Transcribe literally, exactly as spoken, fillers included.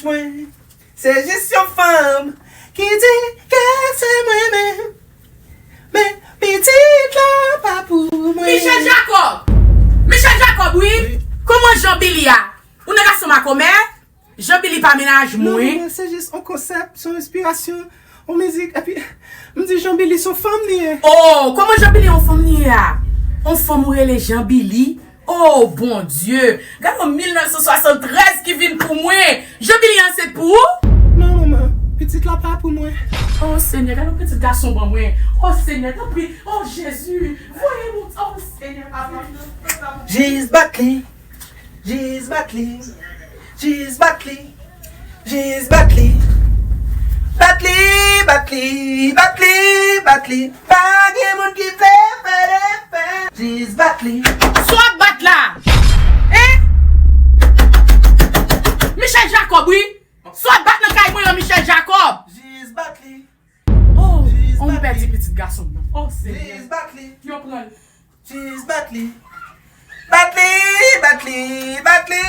Mwen, se jis yon fanm ki di ke se mwen menm. Men pitit la pa pou mwen. Michel Jacob! Michel Jacob, wi! Kòman Jean Billy a? Ou nan gason makomè? Jean Billy pa mennaj mwen. Non, se jis yon konsèp, se yon enspirasyon, yon mizik. Epi, m di Jean Billy se yon fanm li ye. Oh, kòman Jean Billy yon fanm li ye a? Yon fanm ou rele Jean Billy? Oh, Bondye! Gade yon mil nèf san swasanntrèz ki vin pou mwen. Jean Billy ansent pou ou? Non, manman, pitit la pa pou mwen. Oh, Senyè, gade yon pitit gason ban mwen. Oh, Senyè, tanpri. Oh, Jezi, voye moun. Oh, Senyè, papa. Jis bat li, jis bat li, jis bat li, jis bat li. Bat li, bat li, bat li, bat li. Pa gen moun ki vle fè defè. Jis bat li. Sa w ap bat la? Hein? Michel Jacob, wi. Sa w ap bat nan kay mwen an, Michel Jacob? Jis bat li, Oh, oh, m pèdi pitit gason m nan. Oh, Senyè. Jis bat li, Yo pran l. jis bat li. Bat li, bat li, bat li,